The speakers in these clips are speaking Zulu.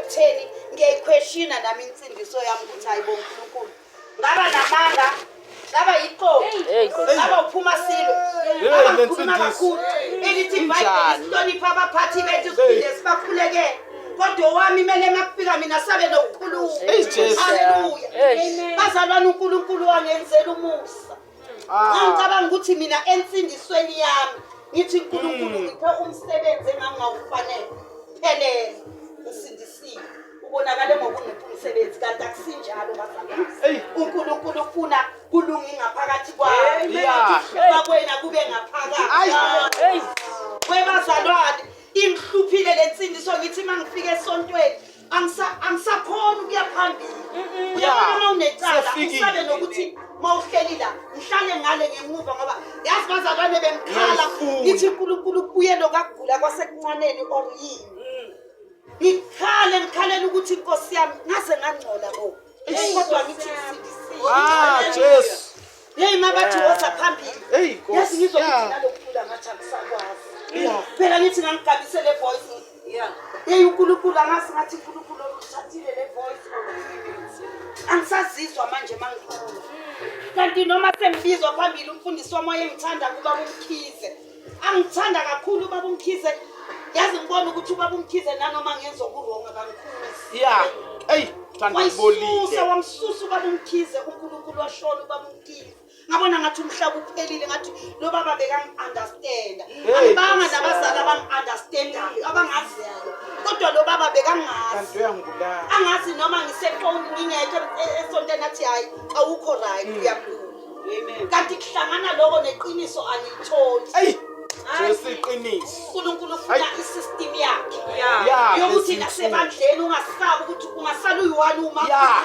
ekutheni ngiyayikhweshina nami insindiso yami ukuthi hayi bo uNkulunkulu, ngaba namanga, ngaba yiqoqo, Hey Nkosi. ngaba uphuma silo, Hey, ngaba le ngikhuluma nsindiso. kakhulu. Elithi Injani? iBhayibheli sihloniphe abaphathi bethu, siphinde sibakhulekele, kodwa owami kumele makufika mina sabe nokukhuluma. Hey, Jesu. Haleluya. Hey. Bazalwane, uNkulunkulu wangenzela umusa. Ah. Ngangicabanga ukuthi mina ensindisweni yami ngithi uNkulunkulu ngiphe umsebenzi engangawufanele, phelele, ngisindisiwe, ubonakale ngokungipha umsebenzi, kanti akusinjalo bazalwane. Hey. UNkulunkulu ufuna kulunge ngaphakathi kwami. Ukuhluka kwena kube ngaphakathi. Ayi. Hey. Webazalwane, ingihluphile le nsindiso. Ngithi uma ngifika esontweni angisakhoni ukuya phambili. Uyabona, uma unecala Sefikile. usabe nokuthi uma uhleli la, ngihlale ngale ngemuva, ngoba yazi bazalwane bengikhala. Ngiyayifuna. Ngithi uNkulunkulu kubuye lokakugula kwasekuncaneni or yini, ngikhale, ngikhalela ukuthi inkosi yami ngaze ngangcola bo, kodwa ngithi ngisindisiwe. Ah, Jesu. Yeyi, mabathi woza phambili, Hey, Nkosi. yazi ngizwa ukuthi nalokucula ngathi angisakwazi. Phela ngithi ngangigabise le voice. Yeyi, uNkulunkulu angazi, ngathi uNkulunkulu oluthathile le voice, angisazizwa manje mangicula. Kanti noma sengibizwa phambili, umfundisi wami wayengithanda, kubaba uMkhize, angithanda kakhulu ubaba uMkhize. Yazi ngibona ukuthi ubaba uMkhize nanoma ngenza oku-wrong akangikhuzi. Yeah. Hey, thanda Wayisusa, libolile. wamsusa ubaba uMkhize uNkulunkulu, washona ubaba uMkhize, ngabona ngathi umhlaba uphelile, ngathi lo baba bekangi-understanda. Hey, Angibanga Nkosi nabazali abangi-understandayo, abangaziyo, kodwa lo baba bekangazi. Kanti uyangibulala. Angazi noma ngisefoni ngingekho esontweni, athi hayi, awukho right, uyagula. Kanti kuhlangana lokho neqiniso angilitholi. Hey, Jesu, iqiniso. UNkulunkulu ufuna i-system yakhe yokuthi lezi nasebandleni ungasabi ukuthi ungasala uyi-one uma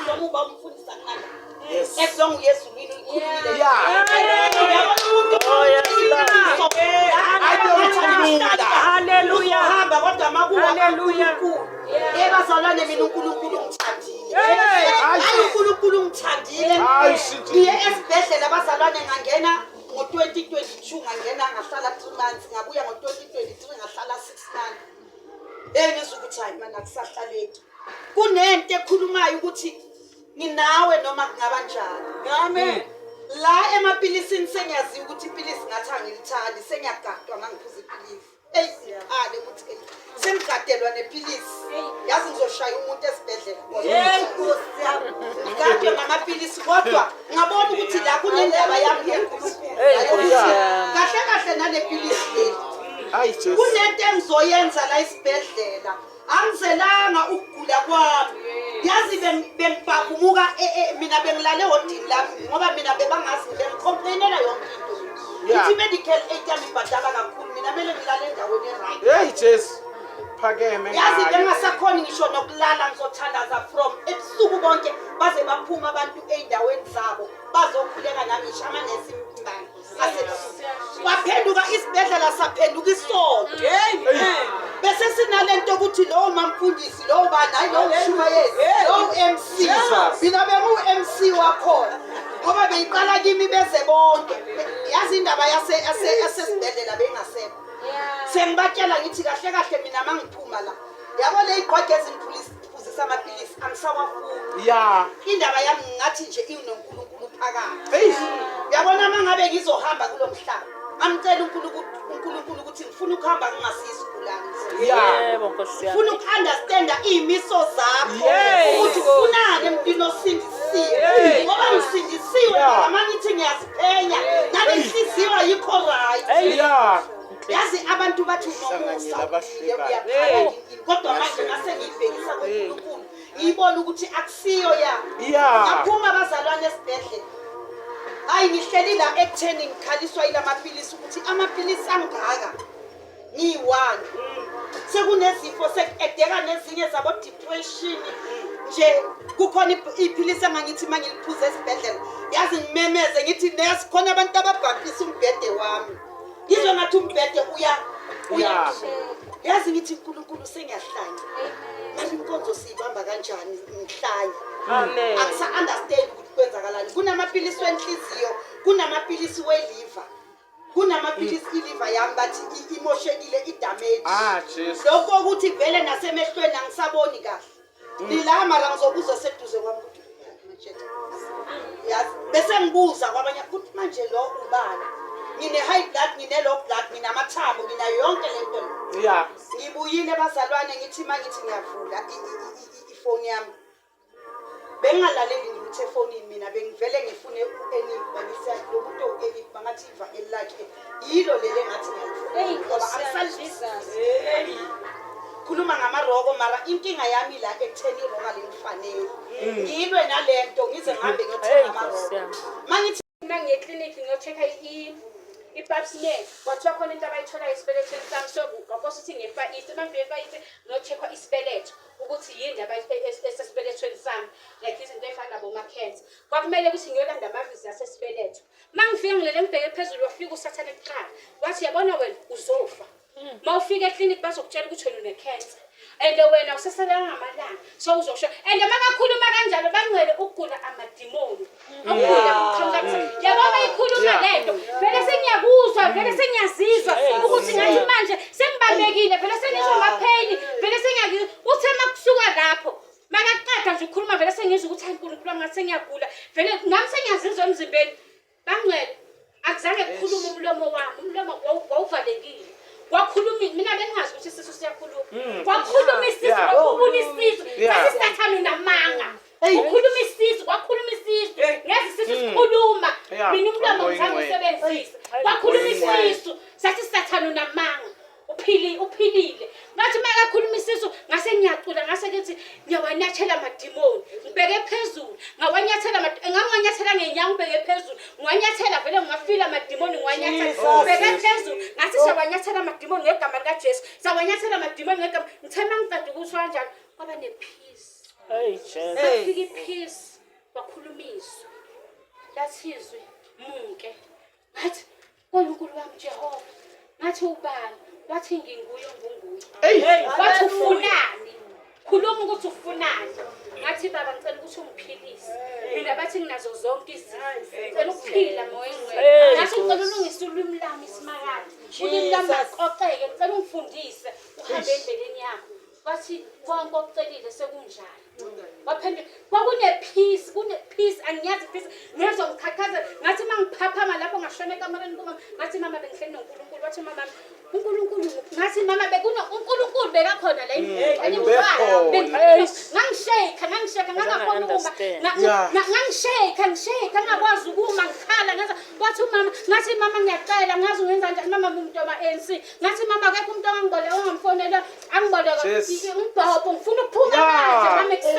noma uba umfundisi akunandaba, as long uye ezulwini ulikhulumile. Uyabona umuntu Oh, yes, iqiniso, Ayokhulula. Hallelujah. uzohamba, kodwa makuwa Hallelujah. uNkulunkulu, ebazalwane, mina uNkulunkulu ngithandile. Hayi. Hayi, uNkulunkulu ngithandile. Hayi, shintshile. Ngiye esibhedlela abazalwane, ngangena ngo-2022, ngangena ngahlala 3 months, ngabuya ngo-2023 ngahlala 6 months. Engizwa ukuthi hayi mana, akusahlaleki, kunento ekhulumayo ukuthi nginawe noma kungaba njani. Amen. La emapilisini sengiyaziwa ukuthi ipilisi ngathi angilithandi, sengiyagadwa mangiphuza ipilisi. Eyi, ngikhale ukuthi eyi, sengigadelwa nepilisi, yazi ngizoshaya umuntu esibhedlela. Hey, Nkosi yami. Ngigadwe ngamapilisi, kodwa ngabona ukuthi la kunendaba yami neNkulunkulu. Hey, Nkosi yami. Kahle kahle nale pilisi leli, Hayi, Jesu. kunento engizoyenza la esibhedlela, angizelanga ukugula kwami. Yazi bengibhagumuka mina bengilale ewodini lami ngoba mina bebangazi, bengicomplainela yonke into. Ngithi i-medical aid yami ibhadala kakhulu, mina kumele ngilale endaweni e-right. Hey, Jesu. Phakeme Yazi ngayo. bengasakhoni ngisho nokulala, ngizothandaza from ebusuku bonke baze baphume abantu ey'ndaweni zabo bazokhuleka nami, ngisho amanesi imbala asebusuku. Kwaphenduka isibhedlela saphenduka isonto. Amen. Bese sinalento ukuthi lowo mamfundisi, lowo bani, hayi, lowo mshumayeli, lowo MC. Jesus. Mina bengu-MC wakhona ngoba beyiqala kimi beze bonke. Yazi indaba yasesibhedlela beyingasekho. Sengibatshela ngithi kahle kahle mina mangiphuma la, yabo le igqwage ezingiphuzisa amapilisi angisawafuni. Indaba yami ngathi nje inoNkulunkulu phakathi. Hey. Uyabona, uma ngabe ngizohamba kulo mhlaba, ngamcela uNkulunkulu, uNkulunkulu ukuthi ngifuna ukuhamba ngingasiyi isigulane. Yebo Nkosi yami. Ngifuna uku-understanda iy'miso zakho, ukuthi ufunani emntwini osindisiwe, ngoba ngisindisiwe, mara uma ngithi ngiyaziphenya nale nhliziyo ayikho right. Hey. Yazi abantu bathi unomusa, Hlanganyela abahlekayo. uyakhala, kodwa manje ngase ngiyibhekisa kuNkulunkulu, ngiyibona ukuthi akusiyo ya. Ngaphuma abazalwane esibhedlela, hayi, ngihleli la ekutheni ngikhaliswa yila mapilisi, ukuthi amapilisi angaka ngiyi-one, sekunezifo sek-edeka nezinye zabo-depression nje. Kukhona iphilisi engangithi uma ngiliphuza esibhedlela, yazi ngimemeze ngithi, "Nesi, khona abantu ababhampisa umbhede wami." Ngizwe ngathi umbhede uya uya. Yazi ngithi, "Nkulunkulu, sengiyahlanya manje, inkonzo siyibamba kanjani ngihlanya?" Amen. Angisa-understand ukuthi kwenzakalani. Kunamapilisi wenhliziyo, kunamapilisi we-liver, kunamapilisi i-liver yami bathi imoshekile, i-damage. Ah, Jesu. Lokho ukuthi vele nasemehlweni angisaboni kahle. Lila mara ngizobuza seduze kwami ukuthi manje yazi bese ngibuza kwabanye ukuthi manje lo ubani. Ngine-high blood, ngine-low blood, nginamathambo, nginayo yonke le nto le. Ngibuyile bazalwane, ngithi uma ngithi ngiyavula ifoni yami, bengingalaleli lutho efonini mina, bengivele ngifune u-Enigma, ngithi lo muntu owu-Enigma ngathi ivangeli lakhe yilo leli engathi ngiyalifuna ngoba angisalizwisisi. Khuluma ngamaroko mara inkinga yami la ekutheni iroko alingifaneli. Ngilwe nale nto ngize ngihambe ngiyothenga amaroko. Mangithi Uma ngiye eklinikhi ngiyo-check-a i-pap smear, kwathiwa khona into abayitholayo esibelethweni sami, so kwakose ukuthi ngiye e-Far East. Uma ngifika e-Far East ngiyo-check-wa isibeletho ukuthi yini ndaba esesibelethweni sami, like izinto ey'fana naboma-cancer. Kwakumele ukuthi ngiyolanda ama-results esibeletho. Uma ngifika ngilele ngibheke phezulu, wafika uSathane kuqala wathi, yabona wena uzofa. Uma ufika eklinikhi bazokutshela ukuthi wena une-cancer and wena useselanga ngamalanga so uzosho. And makakhuluma kanjalo bangcwele, ukugula amadimoni, ukugula kuqhamuka yabo. Mayikhuluma lento vele sengiyakuzwa, vele sengiyazizwa ukuthi ngathi manje sengibambekile, vele sengizwa amapheyini, vele sengiyakuzwa. Uthe makusuka lapho makaqeda nje ukukhuluma, vele sengizwa ukuthi hayi Nkulunkulu wami, ngathi sengiyagula vele nami, sengiyazizwa emzimbeni. Bangcwele, akuzange kukhulume umlomo wami, umlomo wawuvalekile. Kwakhuluma mina, bengingazi ukuthi isisu siyakhuluma. Kwakhuluma isisu, kwakubula isisu. Sathi Sathane unamanga. Ukhuluma isisu, kwakhuluma isisu. Ngezi isisu sikhuluma. Mina umlomo ngizange usebenzise. Kwakhuluma isisu, sathi Sathane unamanga. Uphili uphilile. Ngathi makakhuluma isisu ngase ngiyacula, ngase ngithi ngiyawanyathela amadimoni. Ngibheke phezulu, ngawanyathela ngangiwanyathela ngenyawo ngibheke phezulu. Ngiwanyathela vele ngingafila amadimoni ngiwanyathela. Ngibheke phezulu, ngathi siyawanyathela amadimoni ngegama likaJesu. Siyawanyathela amadimoni ngegama. Ngithe mangiqeda ukusho kanjalo kwaba ne-peace. Hey Jesu. Kwafika i-peace, kwakhuluma izwi. Lathi izwi munke. Ngathi Nkulunkulu wami Jehova. Ngathi ubani? Wathi nginguye ongunguye. Wathi ufunani? Khuluma ukuthi ufunani. Ngathi baba ngicela ukuthi ungiphilise. Mina bathi nginazo zonke izifo. Ngicela ukuphila moya engcwele. Ngathi ngicela ulungise ulwimi lami isimakade. Ulwimi lami aqoqeke, ngicela ungifundise uhambe endleleni yakho. Wathi konke okucelile sekunjalo. Waphendula kwakune-peace, kune-peace, angiyazi peace. Ngezwa ngikhathazeka, ngathi uma ngiphaphama lapho ngashona ekamereni kumama, ngathi mama bengihleli noNkulunkulu. Wathi mama uNkulunkulu, ngathi mama bekuno uNkulunkulu bekakhona la endlini. Ngangishake, ngangishake, ngangakhona ukuma. Ngangishake, ngishake, ngingakwazi ukuma, ngikhala ngenza. Wathi umama, ngathi mama ngiyacela, ngazi ungenza njani mama umuntu wama-ANC. Ngathi mama akekho umuntu ongangiboleka, ongamfonela angiboleka umbhobho, ngifuna ukuphuma manje mama ekuseni.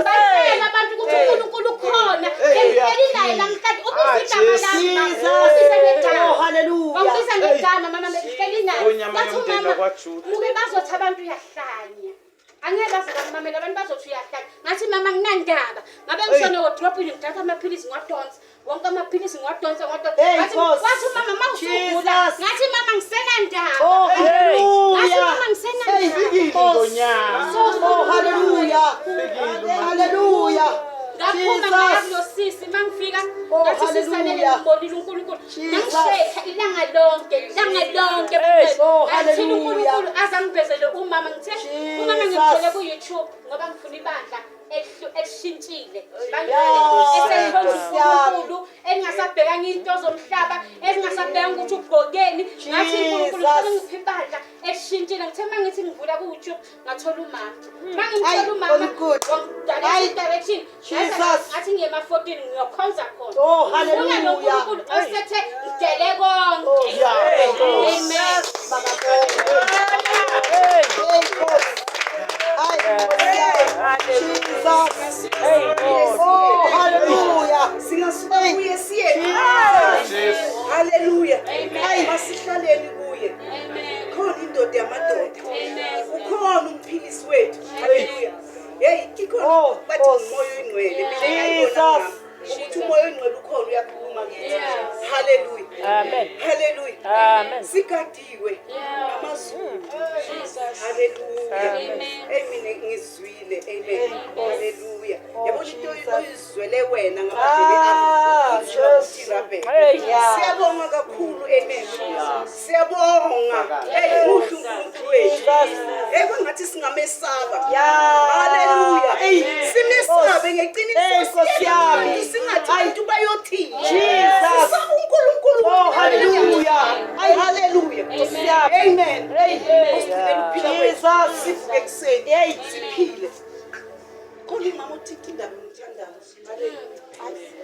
Bacela abantu ukuthi uNkulunkulu ukhona. Bengihleli naye namhlanje, ubiza igama lami mama. Ubiza ngegama. Oh, hallelujah. Wangibiza ngegama mama, bengihleli naye. Ngonyama Wathi yomndeni umama, wakwaJuda. muke bazothi abantu uyahlanya. Angeke baze bangimamele abantu, bazothi uyahlanya. Ngathi mama nginandaba. Ngabe ngishone wodropini ngithatha amaphilisi ngiwadonsa. Wonke amaphilisi ngiwadonsa ngiwadonsa. Hey, Ngathi Nkosi. wathi mama mawusugula. Jesus. Ngathi mama ngisenandaba. Oh, Ngathi hallelujah. mama ngisenandaba. Fikile ingonyama. Oh, hallelujah. Hallelujah. Ngaphuma ngaya Jesus. kulosisi mangifika Oh, ngathi sisanele hallelujah. ngibonile uNkulunkulu. Jesus. Ngangisheka ilanga lonke, ilanga lonke. Oh, Ngathini hallelujah. uNkulunkulu azangivezele umama, ngithe umama Jesus. ngimthole ku YouTube ngoba ngifuna ibandla elishintshile. Yeah. Eselikhonza Nkosi yami. uNkulunkulu, elingasabhekanga into zomhlaba, elingasabhekanga ukuthi ugqokeni. Ngathi uNkulunkulu Jesus. ngicela ungiphe ibandla elishintshile. Ngithe mangithi ngivula ku YouTube ngathola umama. Mangimthola Ayi, umama Nkulunkulu. wangidalela Ayi. direction. Jesus. Ngathi ngiye ema-14 ngiyokhonza khona. Oh, Ngifuna hallelujah. noNkulunkulu osethe ngidele konke. Amen. Hey, Nkosi. Ayi, Nkosi yami. Jesus. Oh, hallelujah. Singasuka Hey. kuye siye. Jesu. Haleluya. Amen. Masihlaleni kuye. Amen. Khona indoda yamadoda. Amen. Ukhona umphilisi wethu. Haleluya. Hey, ikhona Oh, bathi Nkosi. umoya oyingcwele. Mina Jesus. ngayibona ngami ukuthi umoya oyingcwele ukhona uyakhuluma kithi. Haleluya. Amen. Haleluya. Amen. Sigadiwe amazulu. Haleluya. Amen. Hey mina ngizwile. Amen. Haleluya. Yabona into Jesus. oyizwele wena ngamadlebe Ah, akho. Kunzima ukuthi Jesu. irabheke. Hey. Yeah. Siyabonga kakhulu, amen. Siyabonga. Hey, muhle uNkulunkulu wethu. Jesus. Hey, kwangathi singamesaba. Yeah. Haleluya. Hey. Simesabe Hey, ngeqiniso. Nkosi yami. Singathi Ay. abantu bayothini. Jesus. Sisaba uNkulunkulu. Oh, hallelujah. Ay, haleluya. Nkosi yami. Amen. Hey. Usigcinele ukuphila kwethu. Jesus. Sivuke ekuseni. Hey. Siphile. Khona umama othinta indaba yomthandazo. Haleluya.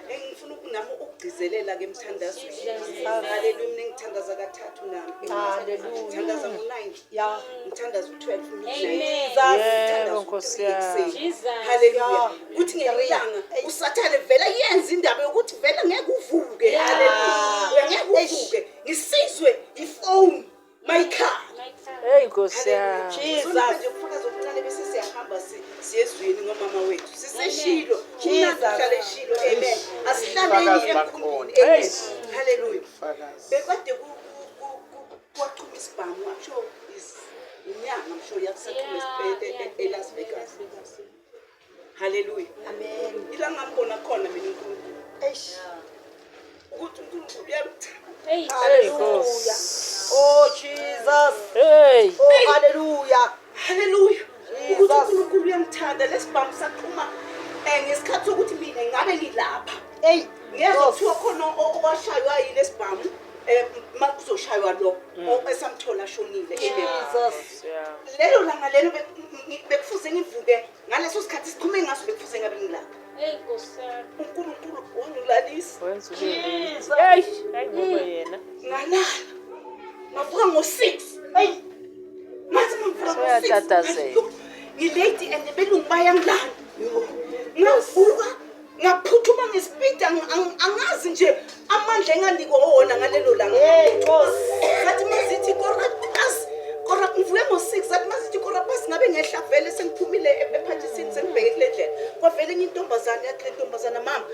Engifuna nami ukugcizelela ke emthandazweni. Haleluya. Mina ngithandaza kathathu nami. Hallelujah. Ngithandaza ngo-9. Yeah. Ngithandaza u-12 midnight. Jesus. Yebo, Nkosi yami. Jesus. Haleluya. Kuthi ngelanga usathane vele yenza indaba yokuthi vele ngeke uvuke. Haleluya. Ngeke uvuke. Ngisizwe ifone mayikhala. Hey Nkosi yami. Jesus. Nje ubufakazi obuncane bese siyahamba siyezwini ngomama wethu. Siseshilo. Jesus. Sihlale eshilo. Amen. Asihlaleni Ubufakazi emkhumbini. bakhona. Amen. Haleluya. Ubufakazi. Bekade kwaqhuma isibhamu, I'm sure is inyanga, I'm sure yakusaqhuma eLas Vegas. Haleluya. Amen. Ila ngambona khona mina uNkulunkulu. Eish. Ukuthi uNkulunkulu uyamthanda. Hey. Hey Nkosi. Oh Jesus. Hey. Oh hallelujah. Haleluya. Jesus. Ukuthi uNkulunkulu uyamthanda lesibhamu saqhuma ngesikhathi sokuthi mina ngabe ngilapha. Hey. Ngezwa kuthiwa khona owashaywa yilesibhamu makuzoshaywa lo esamthola ashonile. Amen. Jesus. Nkosi yami. Lelo langa lelo bekufuze ngivuke ngaleso sikhathi siqhume ngaso bekufuze ngabe ngilapha. Hey Nkosi yami. uNkulunkulu wangilalisa. Wenza ube Hey, hayi ngoba yena. Ngalala. Ngavuka ngo-6. Hey. Ngathi mangivuka ngo-6. Soyatatazela. Ngilate and belungu bayangilanda. Ngavuka ngaphuthuma ngespeed angazi nje amandla enganikwa wona ngalelo langa. Hey Nkosi. Ngathi mazithi korapasi kora ngivuke ngo-6 athi mazithi korapasi ngabe ngehla vele sengiphumile ephathisini sengibheke kule ndlela. Kwavele enye intombazane yathi le ntombazana mama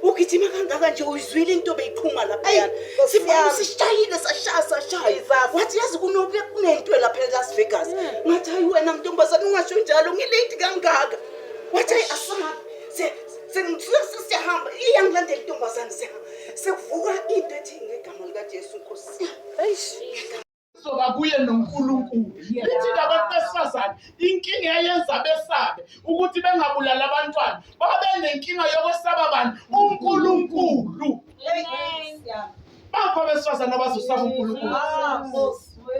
ugijima kangaka nje uyizwile into beyiqhuma laphayana. Nkosi Sibona yami. sishayile sashaya sashaya. Jesus. Wathi yazi kunento lapha eLas Vegas. Ngathi hayi wena ntombazane ungasho njalo ngilate kangaka. Wathi hayi asabi. Sesiyahamba iyangilandela intombazane siyahamba. Sekuvuka into ethi ngegama likaJesu Nkosi. Eish. Soba kuye noNkulunkulu. Lithi labantu besifazane inkinga eyenza besabe ukuthi bengabulali abantwana babe nenkinga yokwesaba bani uNkulunkulu. Bapho abesifazane abazosaba uNkulunkulu.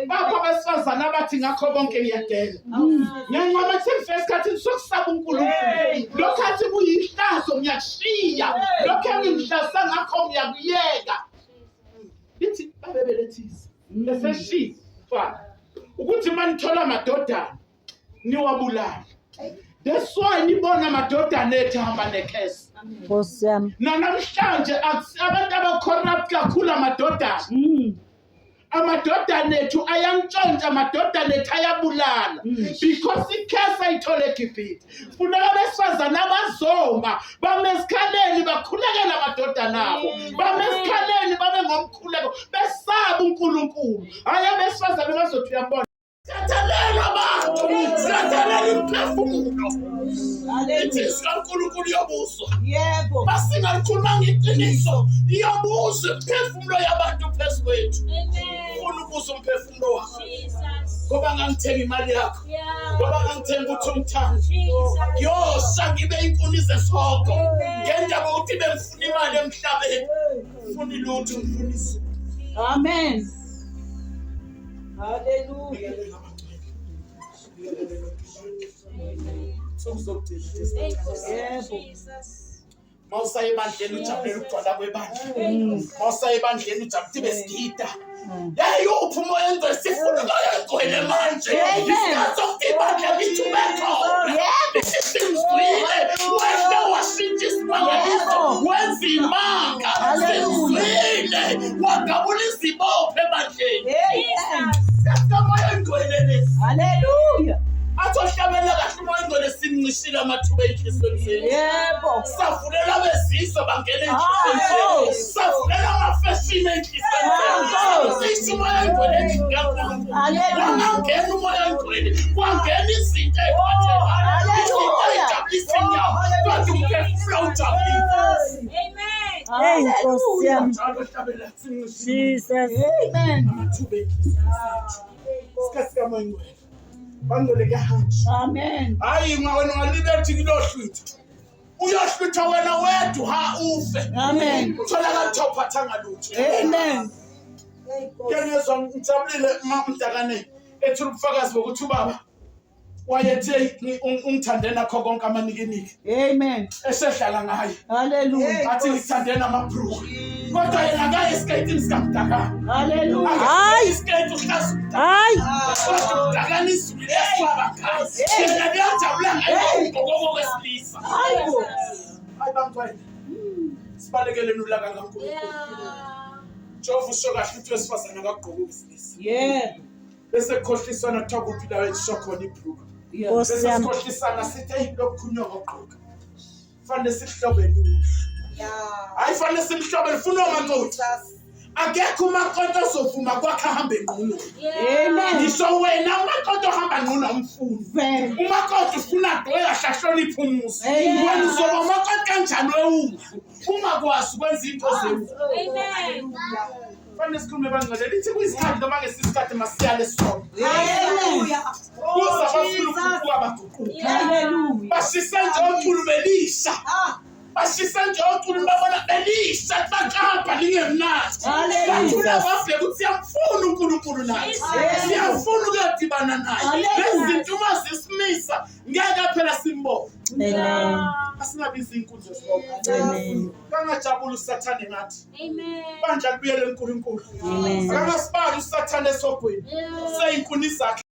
Bapho abesifazane abathi ngakho bonke ngiyadela. Ngiyancoma ukuthi ngifike esikhathini sokusaba uNkulunkulu. Lokhu athi kuyihlazo ngiyakushiya. Lokhu engimhlazisa ngakho ngiyakuyeka. Lithi babebelethisa. Beseshiya mfana ukuthi manithola amadodana niwabulale. That's why nibona amadodana ethu ahamba nekhesi. Nkosi yami. Nanamhlanje abantu abacorrupt kakhulu amadodana. Amadodana ethu ayantshontsha, amadodana ethu ayabulala. Because ikhesi ayithole eGibhithe. Funeka abesifazane abazoma bame esikhaleni bakhulekele amadodana abo. Bame esikhaleni babe ngomkhuleko besaba uNkulunkulu. Hayi abesifazane bazothi uyabona. Sikhathalela abantu, sikhathalela imiphefumulo. Ithi sikaNkulunkulu iyobuswa. Yebo. Masingalikhulumanga iqiniso, iyobuswa imiphefumulo yabantu phezu kwethu. Ufuna ukubusa umphefumulo wakho. Ngoba ngangithenga imali yakho. Ngoba ngangithenga ukuthi ungithande. Ngiyosha ngibe inkuni zesihogo. Ngendaba yokuthi bengifuna imali emhlabeni. Ngifuna ilutho, ngifuna izulu. Amen. Hallelujah. Yebo. Mawusaye ebandleni ujabulela ukugcwala kwebandla. Mawusaye ebandleni ujabulile besigida. Hey, uphi umoya engcwele? Sifuna umoya engcwele manje. Isikhathi sokuthi ibandla lithi ube khona. Lithi simzwile. Wena washintsha isimangaliso, wenza imanga. Simzwile. Wagabula izibopho ebandleni. Siyafika engcwele lesi. Hallelujah. Athi ohlabela kahle umoya engcwele simncishile amathuba enhliziyweni zethu. Yebo. Savulela abezizwe bangena enhliziyweni zethu. Savulela amafeshini enhliziyweni zethu. Sisho umoya engcwele endlini kaNkulunkulu. Wangangena umoya engcwele, kwangena izinto ey'phathekayo, izinto ey'jabulisa inyama, kodwa umphefumulo awujabulile. Hey Nkosi yami. Njalo hlabela simncishile Jesus. amathuba enhliziyweni zethu. Isikhathi sikamoya engcwele. Bangcwele kuyahanjwa. Amen. Hayi wena ungalibethi kulohlwitha. Uyohlwitha wena wedwa ha ufe. Amen. Utholakala ukuthi awuphathanga lutho. Amen. Ke ngezwa ngijabulile mdakane ethula ubufakazi bokuthi ubaba wayethe ungithande nakho konke amanikiniki. Amen. Esehlala ngaye. Hallelujah. Athi ngithande namabhruku. Kodwa yena akaye esikeyitini sikamdakane. Hallelujah. Hayi isikeyiti uhlaza umdakane. Hayi. Kodwa umdakane izulu liyaswaba ngaye. Yena liyajabula ngaye ugqoko kwesilisa. Hayibo. Hayi bangcwele. Sibalekeleni ulaka lukaNkulunkulu. Jehova usho kahle ukuthi wesifazane akagqoke owesilisa. Yeah. Bese kukhohliswana kuthiwa kuphi la esho khona ibhruku. Nkosi Bese yami. sikhohlisana sithi eyi lokhu ngokugqoka. Fanele sihlobele uwundlu. Hayi fanele simhlobele funa omakoti. Akekho umakoti ozovuma kwakhe ahambe nqunu. Amen. Ngisho wena umakoti ohamba nqunu awumfuni. Vele. Umakoti ufuna agqoke kahle ahloniphe umuzi. Amen. Wena uzoba umakoti kanjani wewundlu ungakwazi ukwenza into zewundlu. Amen. Fanele sikhulume bangcwele lithi kuyisikhathi noma ngesisikhathi masiyale sonke. Amen. Kuze abafuna ukuguquka baguquke. Hallelujah. Bashisa nje oculu belisha. Bashisa nje oculu babona belisha bakapa lingemnandi. Hallelujah. Bathula babheka ukuthi siyamfuna uNkulunkulu nathi. Siyafuna ukuyodibana naye. Hallelujah. Lezi zinto uma zisimisa ngeke phela simbone. Amen. Asingabizi inkunzi esibopha. Amen. Kangajabula uSathane ngathi. Amen. Bandla libuyele kuNkulunkulu. Amen. Akangasibali uSathane esogweni. Seyinkuni zakhe.